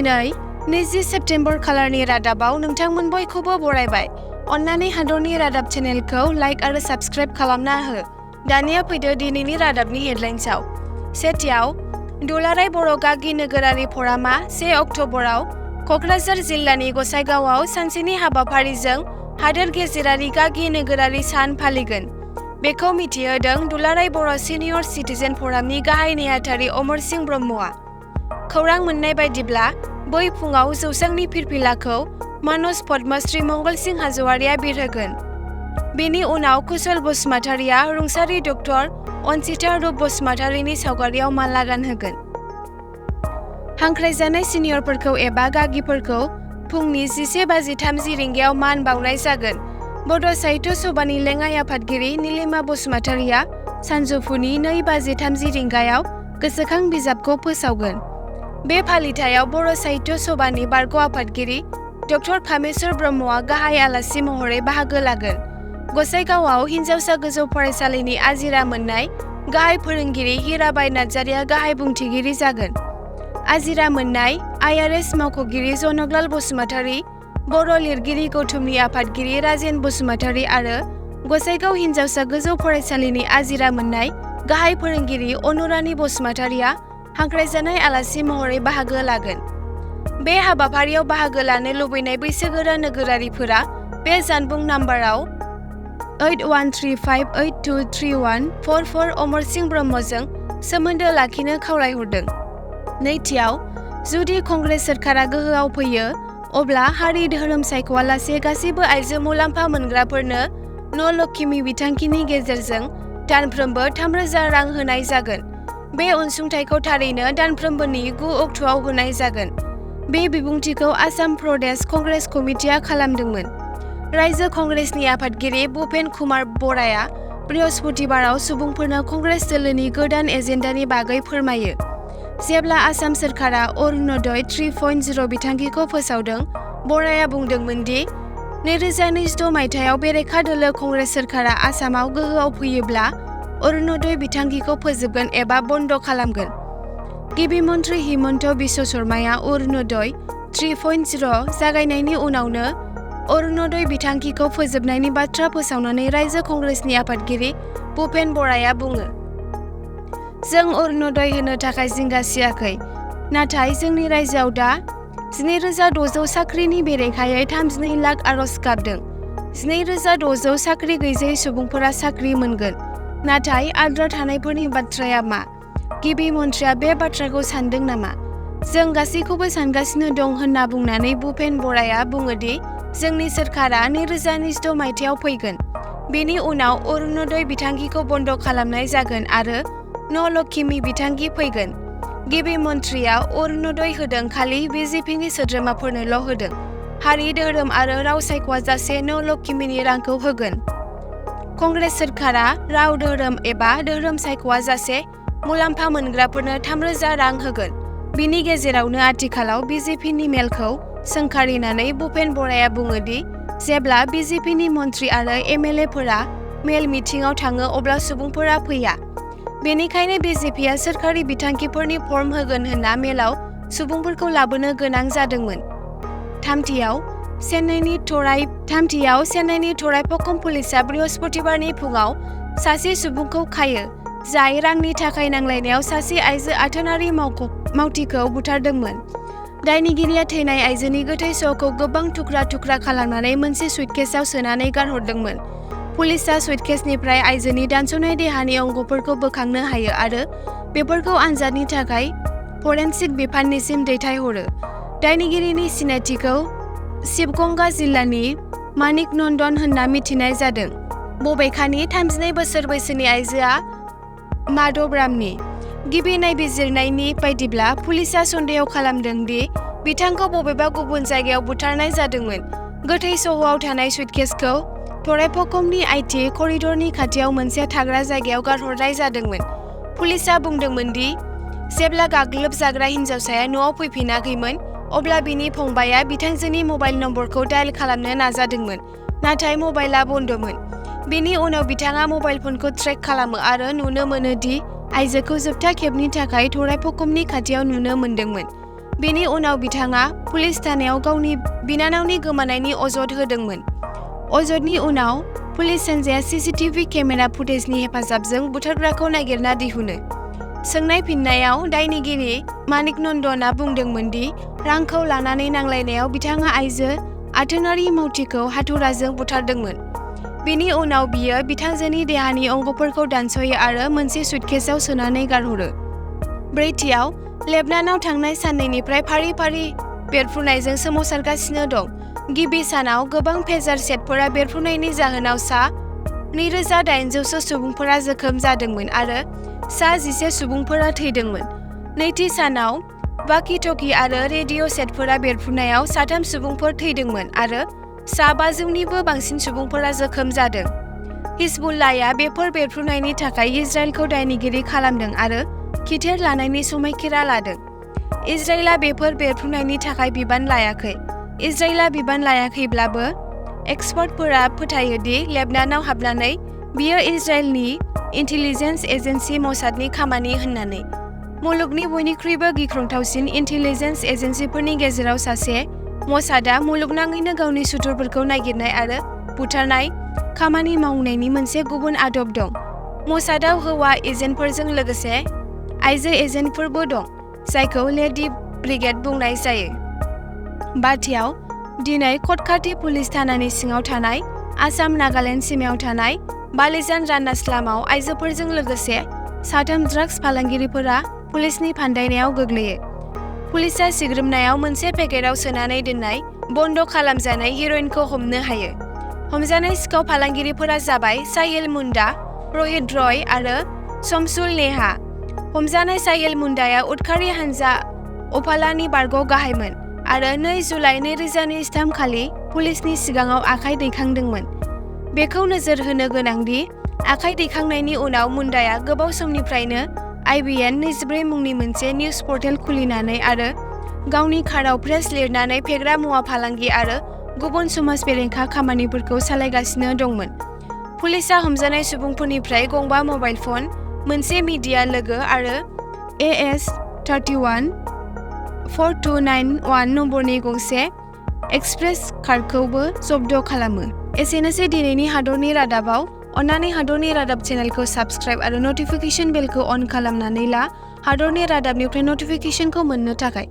दिनै 20 सेप्तेम्बर खालारनि रादाबाव नोंथांमोन बयखौबो बरायबाय। अन्नानै हादरनि रादाब चेनेलखौ लाइक आरो साबस्क्राइब खालामना हो। दानिया फैदो दिनैनि रादाबनि हेडलाइन्सआव। सेथियाव, दुलाराय बर' गागि नोगोरारि फ'रामा 1 अक्ट'बराव क'क्राझार जिल्लानि गसाइगावआव सानसेनि हाबाफारिजों हादोर गेजेरारि गागि नोगोरारि सान फालिगोन। बेखौ मिथिहोदों दुलाराय बर' सिनियर सिटिजेन फ'रामनि गाहाय नेहाथारि अमरसिं ब्रह्मआ। खौरां मोननाय बायदिब्ला बै फुङाव जौसांनि फिरफिलाखौ मनज पद्मश्री मंगलसिं हाज'वारिया बिरहोगोन। बेनि उनाव कुशल बसुमतारिया रुंसारि डक्टर अन्सिता रुप बसुमतारिनि सावगारियाव माला गानहोगोन। हांख्रायजानाय सिनियरफोरखौ एबा गागिफोरखौ फुंनि 11:30 रिंगायाव मान बावनाय जागोन। बड' साहित्य सभानि लेङाइ आफादगिरि नीलिमा बसुमतारिया सानजौफुनि 2:30 रिंगायाव गोसोखां बिजाबखौ फोसावगोन। बे फालिथायाव बर' साहित्य सभानि बारग' आफादगिरि डक्टर कामेस्वर ब्रह्मआ गाहाय आलासि महरै बाहागो लागोन। गसाइगावआव हिन्जावसा गोजौ फरायसालिनि आजिरा मोननाय गाहाय फोरोंगिरि हिराबाइ नार्जारिया गाहाय बुंथिगिरि जागोन। आजिरा मोननाय IRS मावख'गिरि जनकलाल बसुमतारि, बर' लिरगिरि गौथुमनि आफादगिरि राजेन बसुमतारि आरो गसाइगाव हिन्जावसा गोजौ फरायसालिनि आजिरा मोननाय गाहाय फोरोंगिरि अनुरानि बसुमतारिया हांख्रायजानाय आलासि महरै बाहागो लागोन। बे हाबाफारियाव बाहागो लानो लुबैनाय बैसोगोरा नोगोरारिफोरा बे जानबुं नाम्बाराव 8135823144 अमरसिं ब्रह्मजों सोमोन्दो लाखिनो खावलायहरदों। नैथियाव, जुदि कंग्रेस सोरखारा गोहोआव फैयो, अब्ला हारि धोरोम सायख'आलासे गासैबो आइजो मुलाम्फा मोनग्राफोरनो न' लक्ष्मी बिथांखिनि गेजेरजों दानफ्रोमबो 3,000 रां होनाय जागोन। बे अनसुंथाइखौ थारैनो दानफ्रोमबोनि 9 अक्ट'आव होनाय जागोन। बे बिबुंथिखौ आसाम प्रदेश कंग्रेस कमिटिआ खालामदोंमोन। रायजो कंग्रेसनि आफादगिरि भुपेन कुमार बराया बृहस्पतिबाराव सुबुंफोरनो कंग्रेस दोलोनि गोदान एजेन्डानि बागै फोरमायो। जेब्ला आसाम सोरखारा अरुणोदय 3.0 बिथांखिखौ फोसावदों, बराया बुंदोंमोन दि 2026 मायथाइयाव बेरेखा दोलो कंग्रेस सोरखारा आसामाव गोहोआव फैयोब्ला अरुणोदय बिथांखिखौ फोजोबगोन एबा बन्द खालामगोन। गिबि मन्त्रि हिमन्त बिश्व शर्माया अरुणोदय 3.0 जागायनायनि उनावनो अरुणोदय बिथांखिखौ फोजोबनायनि बाथ्रा फोसावनानै रायजो कंग्रेसनि आफादगिरि भुपेन बराया बुङो। जों अरुणोदय होनो थाखाय जिंगा सियाखै, नाथाय जोंनि रायजोआव दा 12,600 साख्रिनि बेरेखायै 32 लाख आर'ज गाबदों। 12,600 साख्रि गैजायै सुबुंफोरा साख्रि मोनगोन। नाथाय आद्रा थानायफोरनि बाथ्राया मा? गिबि मन्थ्रिया बे बाथ्राखौ सानदों नामा? जों गासैखौबो सानगासिनो दं होनना बुंनानै भुपेन बराया बुङोदि जोंनि सोरखारा 2026 मायथाइयाव फैगोन। बेनि उनाव अरुणोदय बिथांखिखौ बन्द खालामनाय जागोन आरो न' लक्ष्मी बिथांखि फैगोन। गिबि मन्थ्रिया अरुणोदय होदों खालि BJPनि सोद्रोमाफोरनोल' होदों। हारि धोरोम आरो राव सायख'वाजासे न' लक्ष्मीनि रांखौ होगोन। कंग्रेस सोरखारा राव धोरोम एबा धोरोम सायख'वाजासे मुलाम्फा मोनग्राफोरनो 3,000 रां होगोन। बिनि गेजेरावनो आथिखालाव BJPनि मेलखौ सोंखारिनानै भुपेन बराया बुङोदि जेब्ला BJPनि मन्थ्रि आरो MLAफोरा मेल मिटिंआव थाङो अब्ला सुबुंफोरा फैया। बेनिखायनो BJPआ सोरखारि बिथांखिफोरनि फर्म होगोन होनना मेलाव सुबुंफोरखौ लाबोनो गोनां जादोंमोन। थामथियाव, चेन्नाइनि थराइपक्कम पुलिसआ बृहस्पतिबारनि फुङाव सासे सुबुंखौ खायो, जाय रांनि थाखाय नांलायनायाव सासे आइजो आथोनारि मावथिखौ बुथारदोंमोन। दायनिगिरिया थैनाय आइजोनि गोथै सह'खौ गोबां थुख्रा-थुख्रा खालामनानै मोनसे सुटकेसआव सोनानै गारहरदोंमोन। पुलिसआ सुटकेसनिफ्राय आइजोनि दानस'नाय देहानि अंगफोरखौ बोखांनो हायो आरो बेफोरखौ आनजादनि थाखाय फरेनसिक बिफाननिसिम दैथायहरो। दायनिगिरिनि सिनायथिखौ शिबगंगा जिल्लानि मानिक नन्दन होनना मिथिनाय जादों। बबेखानि 32 बोसोर बैसोनि आइजोआ माधवरामनि। गिबि नायबिजिरनायनि बायदिब्ला पुलिसआ सन्देह खालामदों दि बिथांखौ बबेबा गुबुन जायगायाव बुथारनाय जादोंमोन। गोथै सह'आव थानाय सुटकेसखौ थराइपक्कमनि IT करिडरनि खाथियाव मोनसे थाग्रा जायगायाव गारहरनाय जादोंमोन। पुलिसआ बुंदोंमोन दि जेब्ला गाग्लोबजाग्रा हिन्जावसाया न'आव फैफिनाखैमोन, अब्ला बिनि फंबायआ बिथांजोनि मबाइल नम्बरखौ डायेल खालामनो नाजादोंमोन, नाथाय मबाइलआ बन्दमोन। बेनि उनाव बिथाङा मबाइल फनखौ ट्रेक खालामो आरो नुनो मोनो दि आइजोखौ जोबथा खेबनि थाखाय थराइपक्कमनि खाथियाव नुनो मोनदोंमोन। बेनि उनाव बिथाङा पुलिस थानायाव गावनि बिनानावनि गोमानायनि अजद होदोंमोन। अजदनि उनाव पुलिस हान्जाया सीसीटीवी केमेरा फुटेजनि हेफाजाबजों बुथारग्राखौ नागिरना दिहुनो। सोंनाय फिननायाव दायनिगिरि मानिक नन्दनआ बुंदोंमोन दि रांखौ लानानै नांलायनायाव बिथाङा आइजो आथोनारि मावथिखौ हाथुराजों बुथारदोंमोन। बेनि उनाव बियो बिथांजोनि देहानि अंगफोरखौ दानस'यो आरो मोनसे सुटकेसआव सोनानै गारहरो। ब्रैथियाव, लेबनानाव थांनाय साननैनिफ्राय फारि-फारि बेरफ्रुनायजों सोमावसारगासिनो दं। गिबि सानाव गोबां पेजार सेटफोरा बेरफ्रुनायनि जाहोनाव सा 2800 सुबुंफोरा जोखोम जादोंमोन आरो सा 11 सुबुंफोरा थैदोंमोन। नैथि सानाव वाकी-टकी आरो रेडिअ' सेटफोरा बेरफ्रुनायाव 3 सुबुंफोर थैदोंमोन आरो सा 500निबो बांसिन सुबुंफोरा जोखोम जादों। हिजबुल्लाहया बेफोर बेरफ्रुनायनि थाखाय इजराइलखौ दायनिगिरि खालामदों आरो खिथेर लानायनि समायखिरा लादों। इजराइलआ बेफोर बेरफ्रुनायनि थाखाय बिबान लायाखै। इजराइलआ बिबान लायाखैब्लाबो, एक्सपार्टफोरा फोथायो दि लेबनानाव हाबनानै बियो इजराइलनि इन्टेलिजेन्स एजेन्सि मसादनि खामानि होननानै। मुलुगनि बयनिख्रुइबो गिख्रंथावसिन इन्टेलिजेन्स एजेन्सिफोरनि गेजेराव सासे, मसादआ मुलुगनाङैनो गावनि सुथुरफोरखौ नागिरनाय आरो बुथारनाय खामानि मावनायनि मोनसे गुबुन आदब दं। मसादआव हौवा एजेन्टफोरजों लोगोसे आइजो एजेन्टफोरबो दं, जायखौ लेडि ब्रिगेड बुंनाय जायो। बाथियाव, दिनै कटखाथि पुलिस थानानि सिङाव थानाय आसाम-नागालेन्ड सिमायाव थानाय बालिजान रानास्लामाव आइजोफोरजों लोगोसे 3 ड्राग्स फालांगिरिफोरा पुलिसनि फान्दायनायाव गोग्लैयो। पुलिसआ सिग्रोमनायाव मोनसे पेकेटआव सोनानै दोननाय बन्द खालामजानाय हेर'इनखौ हमनो हायो। हमजानाय सिखाव फालांगिरिफोरा जाबाय साहिल मुन्डा, रहित रय आरो शमसुल नेहा। हमजानाय साहिल मुन्डाया उदखारि हानजा अफालानि बारग' गाहायमोन आरो 2 जुलाइ 2023 खालि पुलिसनि सिगाङाव आखाइ दैखांदोंमोन। बेखौ नोजोर होनो गोनांदि आखाइ दैखांनायनि उनाव मुन्डाया गोबाव समनिफ्रायनो IBN 24 मुंनि मोनसे निउज पर्टेल खुलिनानै आरो गावनि काराव प्रेस लिरनानै फेग्रा मुवा फालांगि आरो गुबुन समाज बेरेखा खामानिफोरखौ सालायगासिनो दंमोन। पुलिसआ हमजानाय सुबुंफोरनिफ्राय गंबा मबाइल फन, मोनसे मिडिया लोगो आरो AS31 4291 नम्बरनि गंसे एक्सप्रेस कारखौबो जब्द खालामो। एसेनोसै दिनैनि हादरनि रादाबाव। अन्नानै हादरनि रादाब चेनेलखौ साबस्क्राइब आरो नटिफिकेशन बेलखौ अन खालामनानै ला हादरनि रादाबनिफ्राय नटिफिकेशनखौ मोननो थाखाय।